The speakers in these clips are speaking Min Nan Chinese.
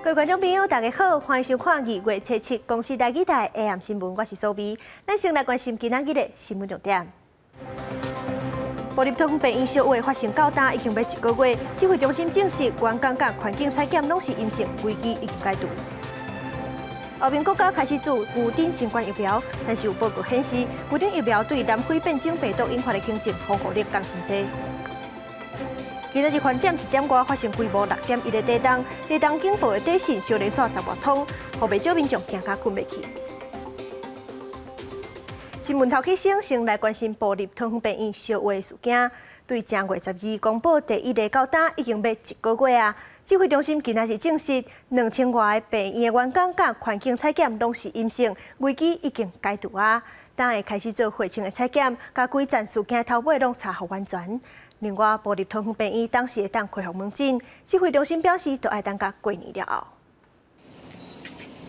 各位觀眾朋友，大家好，歡迎收看2月初7公視台語台 AM 新聞，我是蘇美。咱先來關心今仔日的新聞重點。部立桃園病院燒話發生到今已經欲一個月，指揮中心證實，員工佮環境採檢攏是陰性，危機已經解除。歐盟國家開始注牛津新冠疫苗，但是有報告顯示，牛津疫苗對南非變種病毒引發的輕症防護力降真濟。今仔日飯點1點外發生規模6.1的地動，地動警報的短訊燒連續10外通，予袂少民眾驚甲睏袂去。新聞頭起先，先來關心部立桃園病院燒話事件。對正月12公布第一例到今已經欲一個月啊！指揮中心今仔日證實，2000外個病院的員工佮環境採檢攏是陰性，危機已經解除啊！等會開始做血清的採檢，共規層事件頭尾攏查予完全。另外，部立桃園病院當時會當恢復門診，指揮中心表示，都愛等甲過年了後。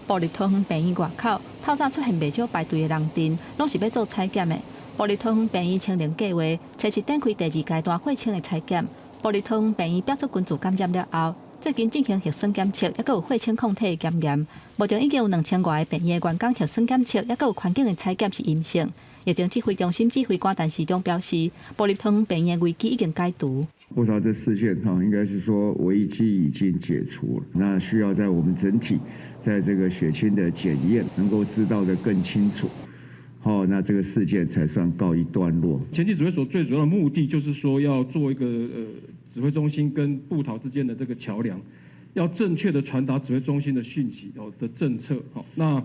部立桃園病院外口，透早出現袂少排隊的人陣，攏是欲做採檢的。部立桃園病院清零計劃，初七展開第二階段血清的採檢。部立桃園病院爆出群聚感染了後，最近進行核酸檢測，抑閣有血清抗體的檢驗。目前已經有2000外個病院的員工核酸檢測，抑閣有環境的採檢是陰性。疫情指揮中心指揮官陳時中表示，部立桃園病院危機已經解除。部桃這事件哈，應該是說危機已經解除了，那需要在我們整體在這個血清的檢驗能夠知道得更清楚，好，那這個事件才算告一段落。前進指揮所最主要的目的就是說要做一個指揮中心跟部桃之間的這個橋梁，要正確的傳達指揮中心的訊息哦的政策，好，那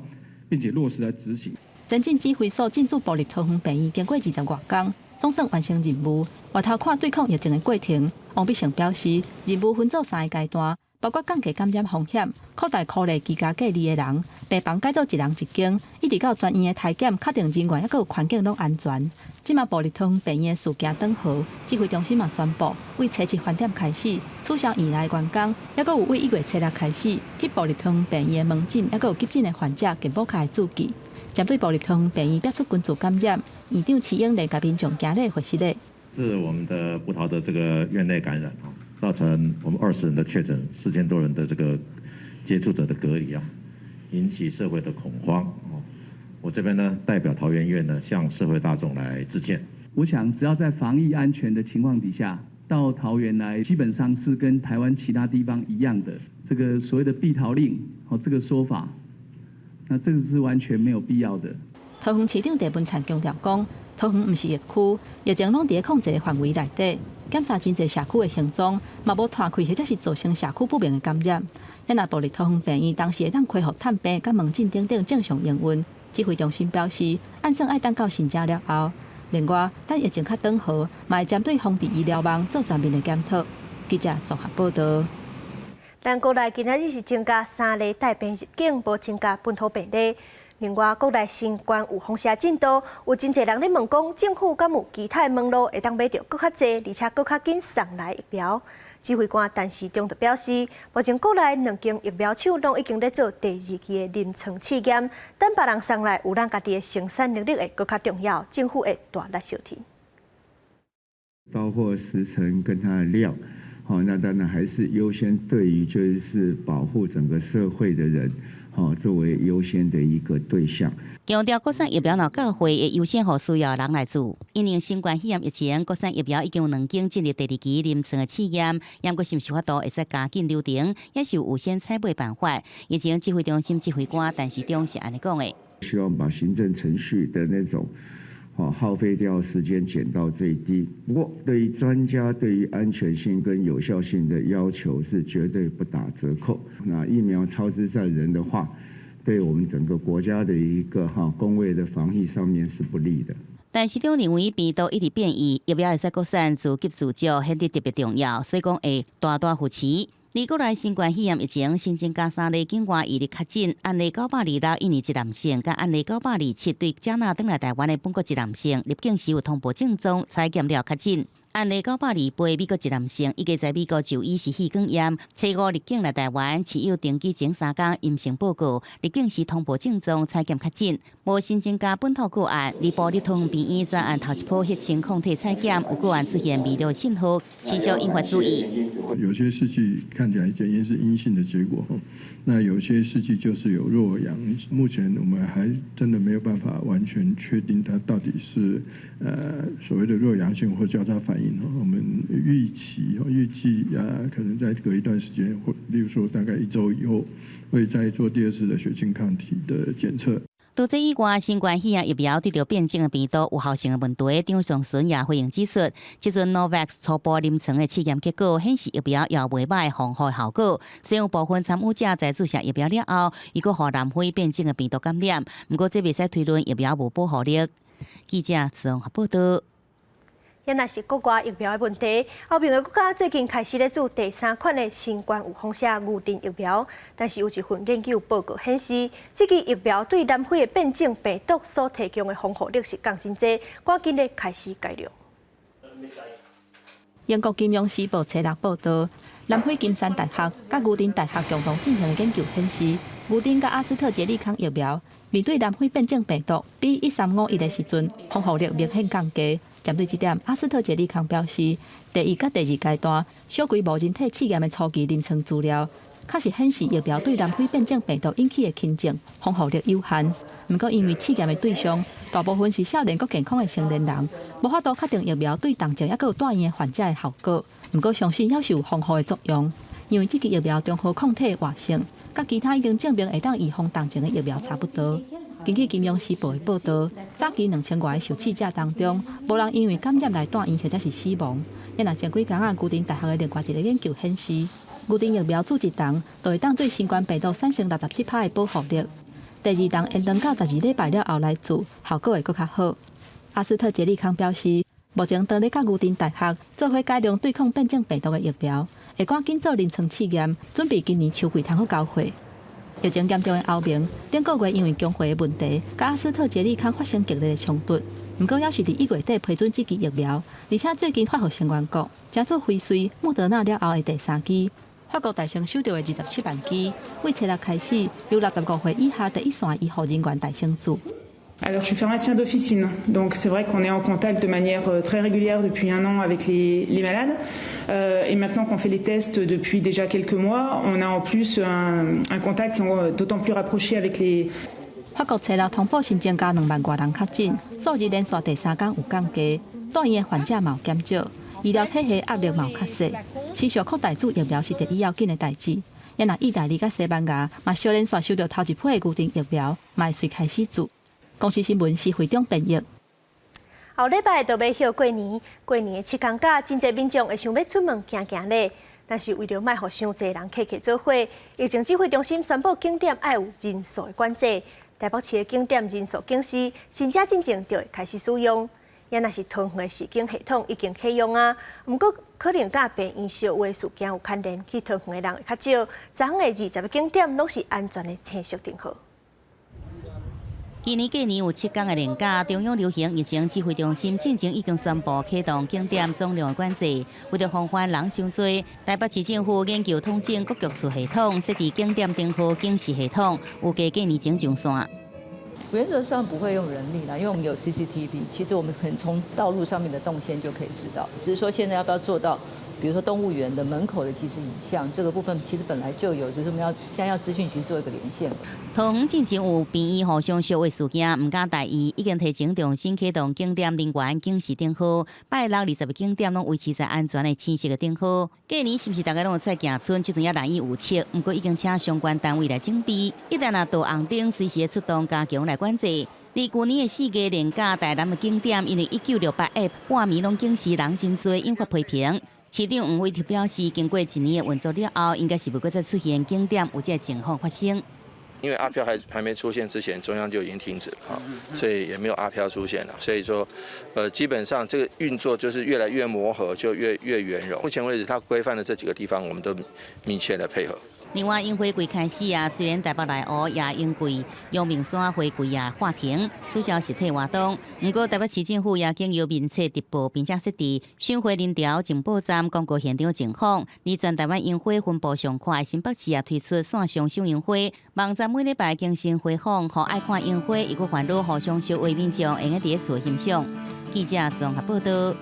並且落實來執行。前進指揮所進駐部立桃園病院經過20外工，總算完成任務。回頭看對抗疫情的過程，王必勝表示，任務分做三個階段，包括降低感染風險、擴大箍內居家隔離的人、病房改做一人一間，一直到全院的篩檢，確定人員抑閣有環境攏安全。這馬部立桃園病院事件轉好，指揮中心嘛宣布，對初七飯點開始取消院內員工，抑閣有對1月初6開始去部立桃園病院門診，抑閣有急診的患者健保卡的註記。針對部立桃園病院爆出群聚感染，院長徐英蓮共民眾行禮回失禮。是我們的部桃的這個院內感染啊，造成我們20人的確診，4000多人的這個接觸者的隔離啊，引起社會的恐慌。我這邊呢，代表桃園醫院呢，向社會大眾來致歉。我想，只要在防疫安全的情況底下，到桃園來，基本上是跟台灣其他地方一樣的。這個所謂的閉桃令，哦，這個說法，那這個是完全沒有必要的。桃園市長鄭文燦強調講，桃園毋是疫區，疫情攏佇咧控制範圍內底，檢查真濟社區的行蹤，嘛無拖開或者是造成社區不明的感染。咱若部立桃園病院當時會當恢復探病、佮門診等等正常營運，指揮中心表示，按算愛等到新正了後。另外，等疫情較轉好，嘛會針對防治醫療網做全面的檢討。記者綜合報道。咱國內今仔日是增加三例帶病入境，無增加本土病例。另外，國內新冠有封城進度，有真濟人咧問講，政府敢有其他的門路會當買著閣較濟，而且閣較緊送來疫苗？指揮官陳時中就表示，目前國內兩間疫苗廠攏已經咧做第二期的臨床試驗，等別人送來，有咱家己的生產能力會閣較重要，政府會大力相挺。到貨時程跟它的量，好，那當然還是優先對於就是保護整個社會的人，好，作為優先的一個對象。強調國產疫苗若到貨，會優先予需要的人來注。因應新冠肺炎疫情，國產疫苗已經有兩間進入第二期臨床的試驗，毋過是毋是法度會使加緊流程，也是有預先採買辦法。疫情指揮中心指揮官陳時中是按呢講的。希望把行政程序的那種耗費掉時間減到最低。不過，對於專家對於安全性跟有效性的要求是絕對不打折扣。那疫苗操之在人的話，對我們整個國家的一個公衛的防疫上面是不利的。陳時中認為病毒一直變異，疫苗會使國產自給自足顯得特別重要，所以講會大大扶持。而國內新冠肺炎疫情新增加三例境外移入確診，案例926印尼籍男性，佮案例927對加納轉來台灣的本國籍男性，入境時有通報症狀，採檢了確診。案例928美國一男性，伊家在美國就醫是氣管炎，初五入境來台灣，持有登機前3工陰性報告，入境時通報症狀，採檢確診，無新增加本土個案。而部立桃園病院專案頭一波血清抗體採檢，有個案出現微弱信號，持續引發注意。有些試劑看起來檢驗是陰性的結果，那有些試劑就是有弱陽。目前我們還真的沒有辦法完全確定它到底是所謂的弱陽性或交叉反應。我們預期預計啊，可能再隔一段時間，或例如說大概一周以後，會再做第二次的血清抗體的檢測。除這以外，新冠肺炎疫苗對著變種的病毒有效性的問題，張上淳也回應指出，這陣 Novavax 初步臨床的試驗結果顯示疫苗也袂䆀防護效果。雖然有部分參與者在注射疫苗了後，伊閣予南非變種的病毒感染，毋過這袂使推論疫苗無保護力。記者綜合報道。也若是國外疫苗的問題，歐盟的國家最近開始咧注第三款的新冠有放射牛津疫苗，但是有一份研究報告顯示，這支疫苗對南非的變種病毒所提供的防護力是降真濟，趕緊咧開始改良。英國金融時報初六報道，南非金山大學佮牛津大學共同進行的研究顯示，牛津佮阿斯特捷利康疫苗面對南非變種病毒 B 1351的時陣，防護力明顯降低。針對這點，阿斯特捷利康表示，第一佮第二階段小規模人體試驗的初期臨床資料，確實顯示疫苗對南非變種病毒引起的輕症防護力有限。毋過，因為試驗的對象大部分是少年閣健康的成年人，無法度確定疫苗對重症抑閣有住院的患者的效果。毋過，相信猶是有防護的作用，因為這支疫苗中和抗體活性，佮其他已經證明會當預防重症的疫苗差不多。根據《金融時報》的報道，早期2000外個受試者當中，無人因為感染來住院或者是死亡。也若前幾工啊，牛津大學的另外一個研究顯示，牛津疫苗注一筒，就會當對新冠病毒產生67%的保護力。第二筒延長到12禮拜了後來注，效果會閣較好。阿斯特捷利康表示，目前正咧佮牛津大學做伙改良對抗變種病毒的疫苗，會趕緊做臨床試驗，準備今年秋季通好交貨。疫情嚴重的歐盟，頂個月因為供貨的問題，佮阿斯特捷利康發生激烈的衝突。毋過，猶是佇1月底批准這支疫苗，而且最近法予成員國，成做輝瑞、莫德納了後的第三支。法國大先收著的27萬支，對初六開始，由65歲以下第一線醫護人員帶先注。 Alors, je suis pharmacien d'officine, donc c'est vrai qu'on est en contact de manière très régulière depuis un an avec les malades. Et maintenant qu'on fait les tests depuis déjà quelques mois, on a en plus un contact d'autant plus rapproché avec les. 法國初六通報新增加2萬外人確診，數字連續第三工有降低，住院的患者嘛有減少，醫療體系壓力嘛有較細。持續擴大注疫苗是第一要緊的代誌。也若意大利佮西班牙嘛，相連續收著頭一批的牛津疫苗，嘛會隨開始注。公視新聞是會長編譯。後禮拜就欲歇過年，過年的七天假，真濟民眾會想欲出門行行咧。但是為著莫予傷濟人客客做伙，疫情指揮中心宣布景點愛有人數的管制。台北市的景點人數警示，新正進前就會開始使用。也若是桃園的示警系統已經啟用啊，毋過可能佮病院相話事件有牽連，去桃園的人會較少。昨昏的20個景點攏是安全的青色燈號。今年過年有7工的連假，中央流行疫情指揮中心進前已經宣布啟動景點總量的管制，為著防範人傷濟，台北市政府研究統整各局處系統，設置景點燈號警示系統，預計過年前上線。原則上不會用人力啦，因為我們有 CCTV，其實我們可能從道路上面的動線就可以知道。只是說現在要不要做到，比如說動物園的門口的即時影像，這個部分其實本來就有，只是我們要現在要資訊局做一個連線。桃園進前有病院互相相話事件，毋敢大意，已經提前重新啟動景點人員警示燈號，拜六20個景點攏維持在安全的青色的燈號。過年是毋是大家攏會出來行春？這陣也難以預測。毋過已經請相關單位來準備，一旦若到紅燈，隨時會出動加強來管制。佇舊年的4月連假，台南的景點因為1968 App 半暝攏警示人真濟，引發批評。市長黃偉哲表示，經過一年的運作了後，應該是袂閣再出現景點有這个情況發生。因為阿飄還沒出現之前，中央就已經停止了，所以也沒有阿飄出現了。所以說，基本上這個運作就是越來越磨合，就越圓融。目前為止，它規範的這幾個地方，我們都密切的配合。另外，櫻花季開始啊，雖然台北內湖也因為陽明山花季啊喊停，取消實體活動，毋過台北市政府也經由面冊直播，並且設置賞花人潮情報站，公告現場情況。而全台灣櫻花分布上闊的新北市也推出線上賞櫻花，網站每禮拜更新花訪，予愛看櫻花又閣煩惱互相相話民眾會用佇厝欣賞。記者綜合報道。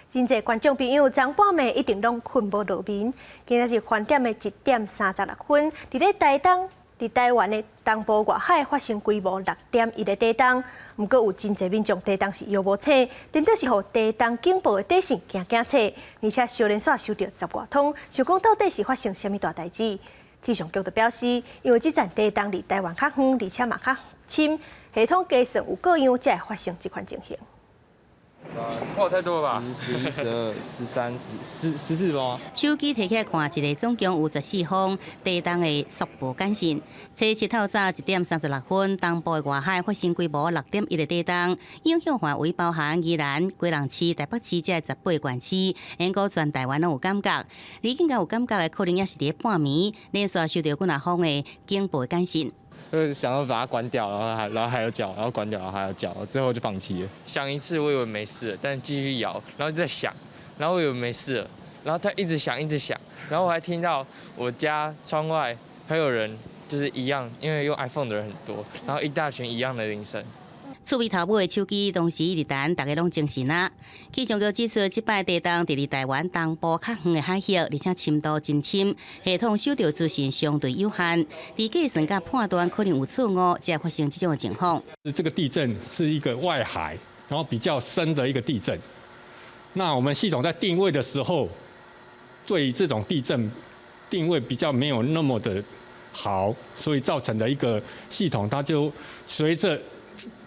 真濟觀眾朋友，昨半暝一定攏睏無落眠。今仔日翻點的1點36分，佇咧台東、佇台灣的東部外海發生規模6.1的地動。毋過有真濟民眾地動是搖無醒，顛倒是予地動警報的短訊驚驚醒，而且小連續收著十外通，想講到底是發生啥物大代誌？氣象局就表示，因為這陣地動離台灣較遠，而且嘛較深，系統計算有過樣，才會發生這款情形。哇，太多了吧？十、十一、十二、十三、十、十、十四封。手機提起來看，一个總共有14封地動的速報簡訊。初七透早1點36分，東部的外海發生規模6.1的地動，影響範圍包含宜蘭、基隆市、台北市這18個縣市，毋過全台灣攏有感覺。而更加有感覺的，可能也是佇半暝連續收著幾若封的警報簡訊。就是想要把它關掉，然後還要叫，然後關掉，然後還要叫，最後就放棄了。響一次我以為沒事，但繼續搖，然後就在響，然後我以為沒事了，然後它一直響一直響，然後我還聽到我家窗外還有人就是一樣，因為用 iPhone 的人很多，然後一大群一樣的鈴聲。趣味頭尾的手機當時一直彈，大家攏精神啊。氣象局指出，這擺地動佇佇台灣東部較遠的海域，而且深度真深，系統收著資訊相對有限，佇計算佮判斷可能有錯誤，才會發生這種情況。這個地震是一個外海，然後比較深的一個地震。那我們系統在定位的時候，對於這種地震定位比較沒有那麼的好，所以造成的一個系統，它就隨着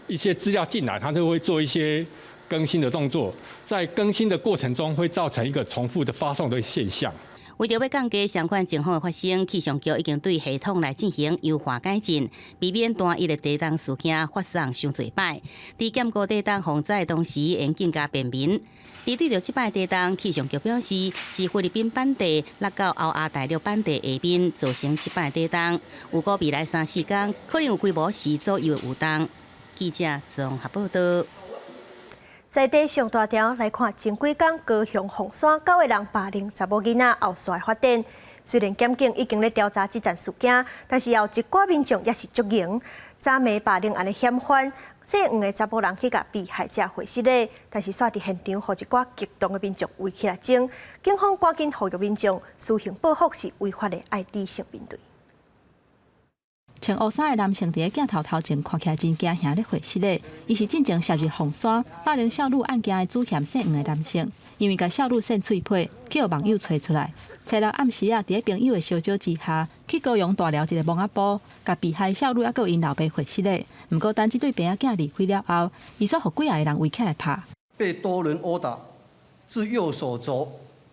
一些資料進來，它就會做一些更新的動作，在更新的過程中會造成一個重複的發送的現象。為著欲降低相款情況的發生，氣象局已經對系統來進行優化改進，避免單一的地動事件發生傷濟擺。佇兼顧地動防災的同時，會更加便民。而對著這擺地動，氣象局表示，是菲律賓板塊落到歐亞大陸板塊下面造成這擺地動，預估未來三四工可能有規模10左右的有動。記者綜合報道。在地上大條來看，前幾工高雄鳳山九個人霸凌查某囡仔後續的發展。雖然檢警已經咧調查這件事件，但是有一寡民眾也是足𠢕。昨暝霸凌案的嫌犯，姓黃的查埔人去共被害者會失禮，但是煞佇現場，予一寡激動的民眾圍起來爭。警方趕緊呼籲民眾，私刑報復是違法的，愛理性面對。穿烏衫的男性佇咧鏡頭頭前看起來真驚嚇咧會失禮，伊是進前涉入鳳山霸凌少女案件的主嫌姓黃的男性，因為共少女搧喙皮，去予網友揣出來。初六暗時啊，佇咧朋友的相招之下，去高雄大寮一个墓仔埔，共被害少女猶閣有𪜶老爸會失禮。毋過等這對爸仔囝離開了後，伊煞予幾仔个人圍起來拍。被多人毆打，致右手肘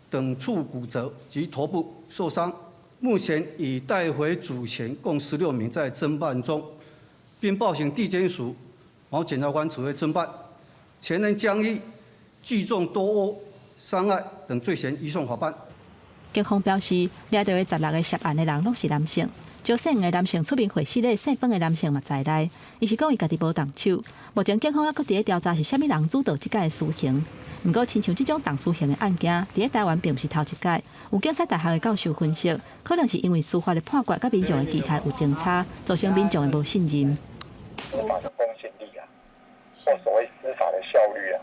等處骨折及頭部受傷。目前已帶回主嫌共16名在偵辦中，並報請地檢署黃檢察官指揮偵辦。前人將依聚眾鬥毆、傷害等罪嫌移送法辦。警方表示，掠著的16個涉案的人攏是男性，招姓的男性出面會失禮，姓彭的男性嘛在內。伊是講伊家己無動手。目前警方猶閣佇咧調查是啥物人主導這擺的私刑。毋過，親像這種動私刑的案件，佇咧台灣並毋是頭一擺。有警察大學的教授分析，可能是因為司法的判決佮民眾的期待有落差，造成民眾的無信任。司法的公信力啊，或所謂司法的效率啊，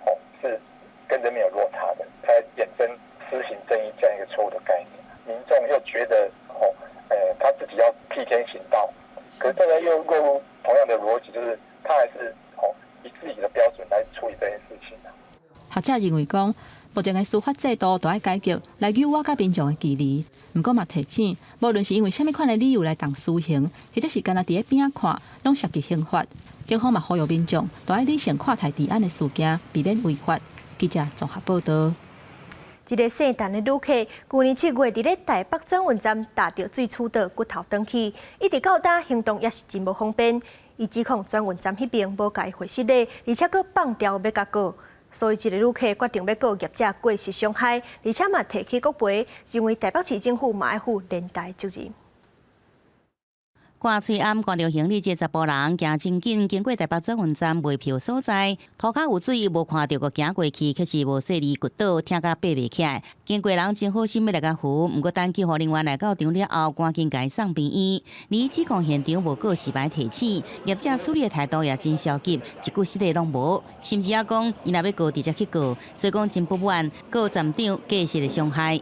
哦，是跟人民有落差的，才衍生私刑正義這樣一個錯誤的概念。民眾又覺得，哦，他自己要替天行道，可是大家又落入同樣的邏輯，就是他還是哦以自己的標準來處理這件事情。學者認為講，目前的司法制度都愛改革，來糾我佮民眾的距離。毋過嘛提醒，無論是因為啥物款的理由來動私刑，或者是干焦佇咧邊仔看，攏涉及刑法。警方嘛呼籲民眾，都愛理性看待治安的事件，避免違法。記者綜合報道。一个姓陳的旅客，舊年7月佇咧台北轉運站踏著水柱倒骨頭斷去，一直到今行動也是真無方便。伊指控轉運站彼邊無共伊回失禮，而且閣放調欲共告。所以這个旅客決定欲告業者過失傷害，而且嘛提起國賠，認為台北市政府嘛愛負連帶責任。掛喙罨掛著行李，這查埔人行真緊，經過台北轉運站賣票所在，塗跤有水，無看著閣行過去，卻是無細膩跌倒，疼甲爬袂起來。經過人真好心欲來共扶，毋過等救護人員來到場了後，趕緊共伊送病院。而指控現場無告示牌提醒，業者處理的態度也真消極，一句失禮攏無，甚至猶講伊若欲告直接去告，所以講真不滿，告站長過失的傷害。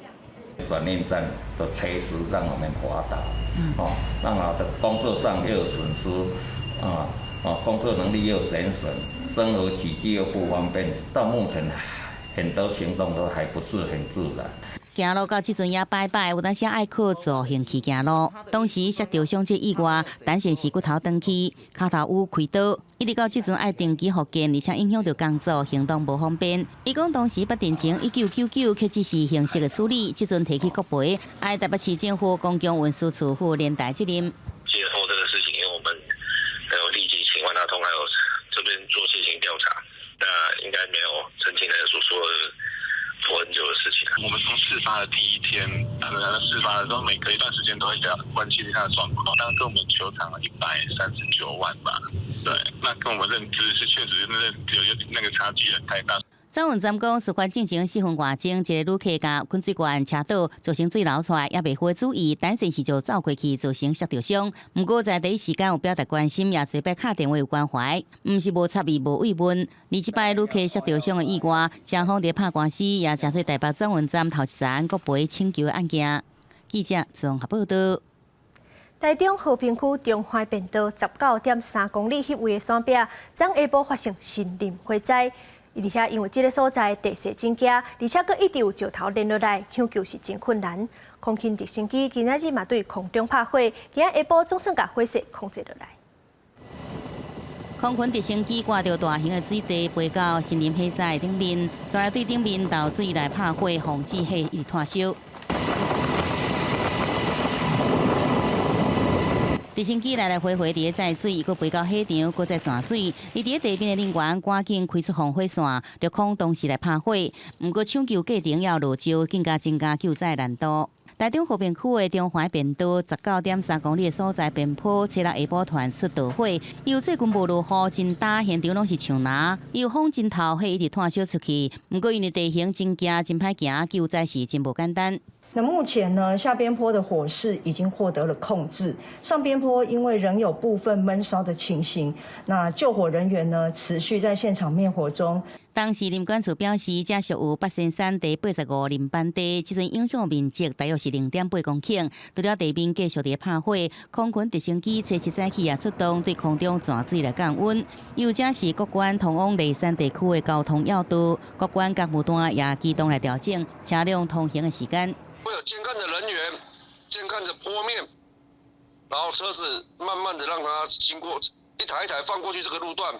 轉運站的缺失讓我們滑倒，哦，讓我的工作上又有損失，啊，哦，工作能力又減損，生活起居又不方便，到目前很多行動都還不是很自然。行路到這陣也擺擺，有當時愛靠助行器行路。當時摔著傷這意外，陳先是骨頭斷去，跤頭趺開刀，一直到這陣愛定期復健，而且影響著工作行動無方便。伊講當時捌電情1999，卻只是形式的處理，這陣提起國賠，愛台北市政府公共運輸處負連帶責任。接獲這個事情，因為我們有立即請萬達通還有這邊做進行調查，那應該沒有申請人所說的拖很久的事情。我們從事發的第一天，事發的時候，每隔一段時間都會關心他的狀況。當跟我們求償了139萬吧，對，那跟我們認知是確實那個有那個差距太大。轉運站講，事發進前四分外鐘，一個旅客共滾水罐車倒，造成水流出來，猶未付注意，陳先生就走過去，造成摔著傷。毋過在第一時間有表達關心，也濟擺敲電話有關懷，毋是無插伊無慰問。而這擺旅客摔著傷的意外，雙方佇拍官司，也成做台北轉運站頭一層國賠請求的案件。記者綜合報道。台中和平區中華便道19.3公里彼位的山壁，昨下晡發生森林火災。而且因為這个所在地勢真崎，而且閣一直有石頭連落來，搶救是真困難。空勤直升機今仔日嘛對空中拍火，今仔下晡總算共火勢控制落來。空勤直升機掛著大型的水袋，飛到森林火災頂面，煞來對頂面投水來拍火，防止火一直湠燒。直升機來來回回佇咧載水，閣飛到火場，閣再轉水。而佇咧地面的人員趕緊開出防火線，掠空同時來拍火。毋過搶救過程猶落石，更加增加救災難度。台中和平區的中華便道19.3公里的所在邊坡，初六下晡傳出導火。因為最近無落雨，真焦，現場攏是樹林，有風真透，火一直湠燒出去。毋過因為地形真崎，真歹行，救災是真無簡單。那目前呢，下邊坡的火勢已經獲得了控制，上邊坡因為仍有部分悶燒的情形，那救火人員呢持續在現場滅火中。當時林管處表示，這屬於八仙山第85林班地，這陣影響面積大約是0.8公頃。除了地面繼續佇拍火，空軍直升機初七早起也出動，對空中泉水來降溫。又這是國關通往梨山地區的交通要道，國關公務段也機動來調整車輛通行的時間。會有監看的人員，監看着坡面，然後車子慢慢的讓它經過，一台一台放過去這個路段。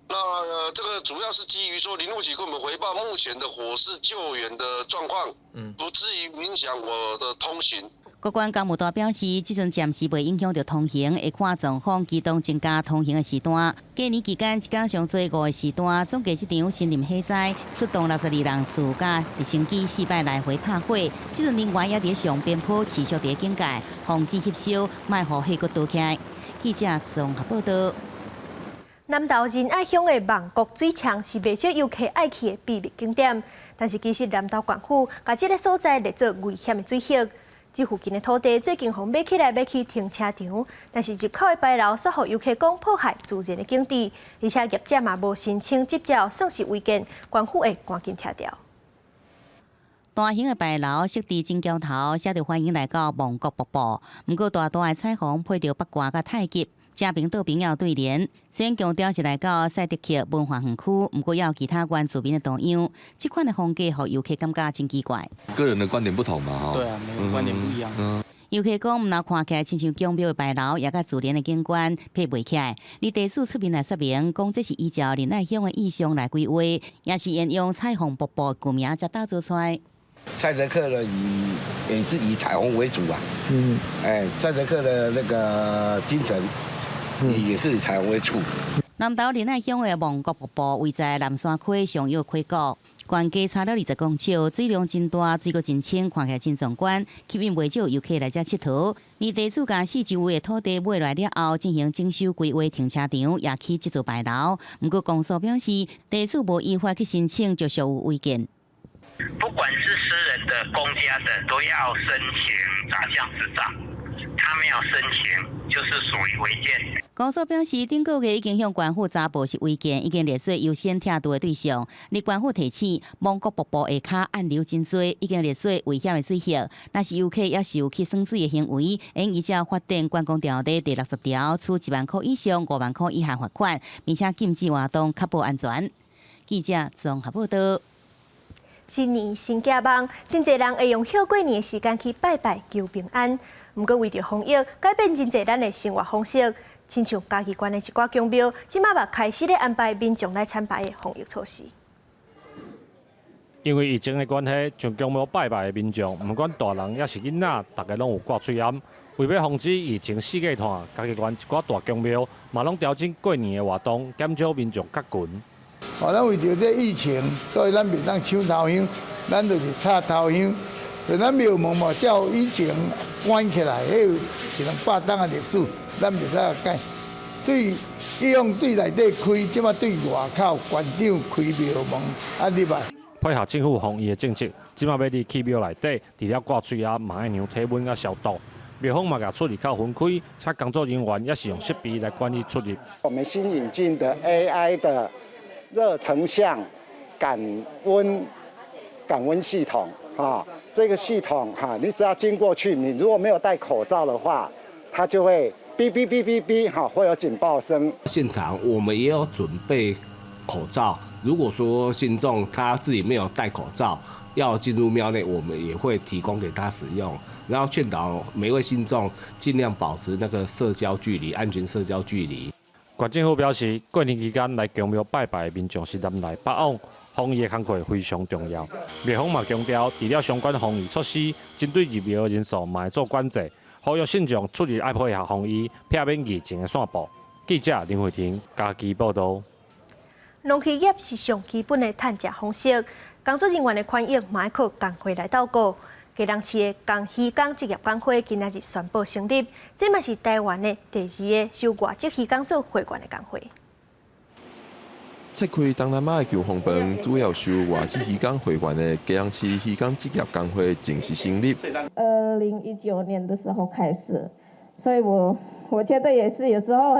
那這個主要是基於說林務局跟我們回報目前的火勢救援的狀況，不至於影響我的通行。國關公務段表示，這陣暫時袂影響著通行，會看狀況機動增加通行的時段。過年期間一工上濟五個時段，總計這場森林火災出動62人次，佮直升機四擺來回拍火。這陣人員也佇上邊坡持續佇警戒，防止翕燒，莫予火閣燒起來。記者綜合報道。南投仁愛鄉的望國水牆是袂少遊客愛去的秘密景點，但是其實南投縣府共這个所在列做危險的水域。這附近的土地最近予買起來欲起停車場，但是入口的牌樓煞予遊客講破壞自然的景致，而且業者嘛無申請執照，算是違建，縣府會趕緊拆掉。大型的牌樓設佇真橋頭，寫著歡迎來到望國瀑布。毋過大大的彩虹配著八卦佮太極，正爿倒爿有對聯。雖然強調是來到賽德克文化園區，毋過也有其他原住民的圖樣。這款的風格，予遊客感覺真奇怪。個人的觀點不同嘛，對啊，每個觀點不一樣。遊客講，毋若看起來親像宮廟的牌樓，也佮自然的景觀配袂起來。而地主出面來說明，講這是依照仁愛鄉的意象來規劃，也是沿用彩虹瀑布舊名才打造出來。賽德克呢，以也是以彩虹為主啊。哎，賽德克的那個精神，也是以彩虹為主。南投仁愛鄉的望國瀑布位在南山溪上游溪谷，懸低差了20公尺，水量真大，水閣真清，看起來真壯觀，吸引袂少遊客來遮𨑨迌。而地主共四周圍的土地買來了後，進行整修規劃停車場，也起這座牌樓。毋過公所表示，地主無依法去申請，就屬有違建。不管是私人的、公家的，都要申請雜項執照。他沒有申請，就是屬於違建。公所表示，頂個月已經向縣府查報是違建，已經列做優先拆除的對象。而縣府提醒，望國瀑布下跤暗流真濟，已經列做危險的水域。若是遊客猶是有去耍水的行為，應依照發展觀光條例第60條，處1萬箍以上5萬箍以下罰款，並且禁止活動，確保安全。記者綜合報道。新年新寄望，真濟人會用歇過年的時間去拜拜求平安。毋過為著防疫，改變真濟咱的生活方式，親像嘉義縣的一寡宮廟，這馬嘛開始咧安排民眾來參拜的防疫措施。因為疫情的關係，上宮廟拜拜的民眾，毋管大人抑是囡仔，逐家攏有掛喙罨。為欲防止疫情四界傳，嘉義縣一寡大宮廟嘛攏調整過年的活動，減少民眾結群。哦，咱為著這疫情，所以咱袂當搶頭香，咱就是插頭香。就咱廟門嘛，照以前關起來，彼有一兩百冬的歷史，咱袂使改。對，以往對內底開，這馬對外口關長開廟門，啊入來。配合政府防疫的政策，這馬欲入去廟內底，除了掛喙罨，嘛愛量體溫佮消毒。廟方嘛共出入口分開，且工作人員也是用設備來管理出入。我們新引進的 AI 的熱成像感溫感溫系統，啊，這個系統哈，你只要經過去，你如果沒有戴口罩的話，它就會嗶嗶嗶嗶嗶，哈，會有警報聲。現場我們也有準備口罩，如果說信眾他自己沒有戴口罩，要進入廟內，我們也會提供給他使用，然後勸導每位信眾盡量保持那個社交距離，安全社交距離。縣政府表示，過年期間來宮廟拜拜的民眾是南來北往，防疫的工作非常重要。廟方嘛強調，除了相關防疫措施，針對入廟的人數嘛會做管制，呼籲信眾出入愛配合防疫，避免疫情的散布。記者林慧婷嘉義報導。農漁業是上基本的趁食方式，工作人員的權益嘛愛靠工會來鬥顧。基隆市的工漁工職業工會今仔日宣布成立，這嘛是台灣的第二個收外籍漁工做會員的工會。切開東南亞的舊風棚，主要收外籍漁工會員的基隆市漁工職業工會正式成立。2019年的時候開始，所以我覺得也是有時候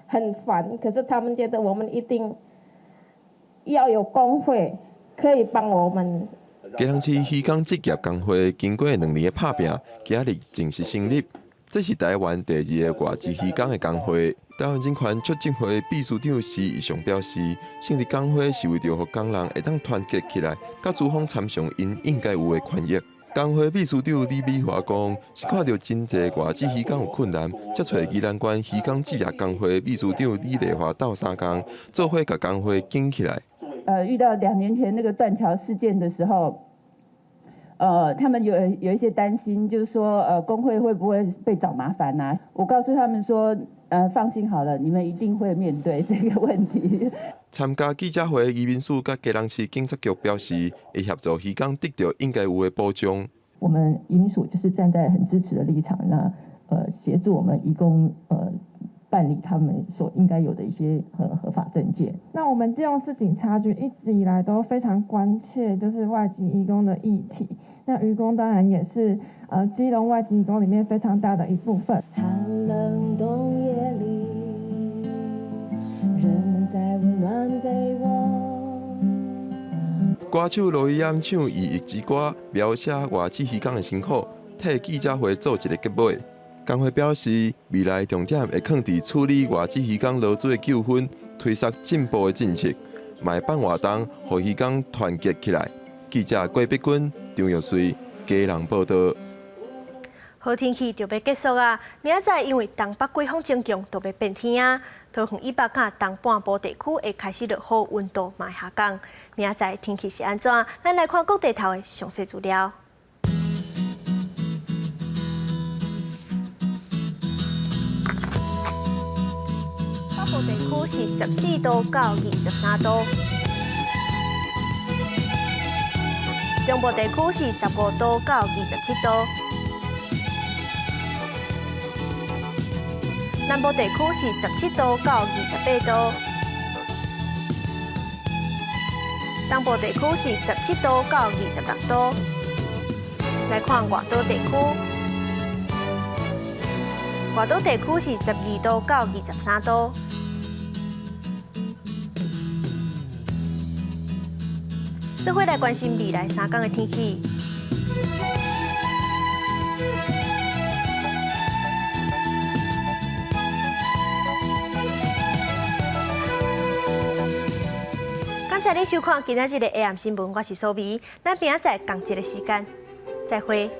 很煩，可是他們覺得我們一定要有工會可以幫我們。基隆市漁工職業工會經過2年的拍拚，今仔日正式成立。這是台灣第二个外籍漁工的工會。台灣人權促進會秘書長施義雄表示，成立工會是為著予工人會當團結起來，佮資方參詳𪜶應該有的權益。工會秘書長李美華講，是看著真濟外籍漁工有困難，才揣宜蘭縣漁工職業工會秘書長李麗華鬥相共，做伙共工會建起來。遇到2年前那個斷橋事件的時候，他們有一些擔心，就是說，工會會不會被找麻煩啊？我告訴他們說，放心好了，你們一定會面對這個問題。參加記者會的移民署佮基隆市警察局表示，會協助漁工得著應該有的保障。我們移民署就是站在很支持的立場，那協助我們移工辦理他們所應該有的一些合法證件。那我們基隆市警察局一直以來都非常關切，就是外籍移工的議題。那漁工當然也是基隆外籍移工裡面非常大的一部分。寒冷冬夜裡，人們在溫暖被窩。歌手羅伊安唱《異域之歌》，描寫外籍漁工的辛苦，替記者會做一个結尾。工會表示，未來重點會放佇處理外籍漁工勞資的糾紛，推捒進步的政策，嘛會辦活動，予漁工團結起來。記者郭碧君、張玉穗、基隆報導。好天氣就欲結束啊！明仔載因為東北季風增強，就欲變天啊。桃園以北佮東半部地區會開始落雨，溫度嘛會下降。明仔載天氣是按怎？咱來看各地頭的詳細資料。北部地區是14度到23度，中部地區是15度到27度，南部地區是17度到28度，東部地區是17度到26度。來看外島地區，外島地區是12度到23度。做伙來關心未來3工的天氣。感謝你收看今仔日的 AM 新聞，我是蘇美，咱明仔載仝一个時間，再會。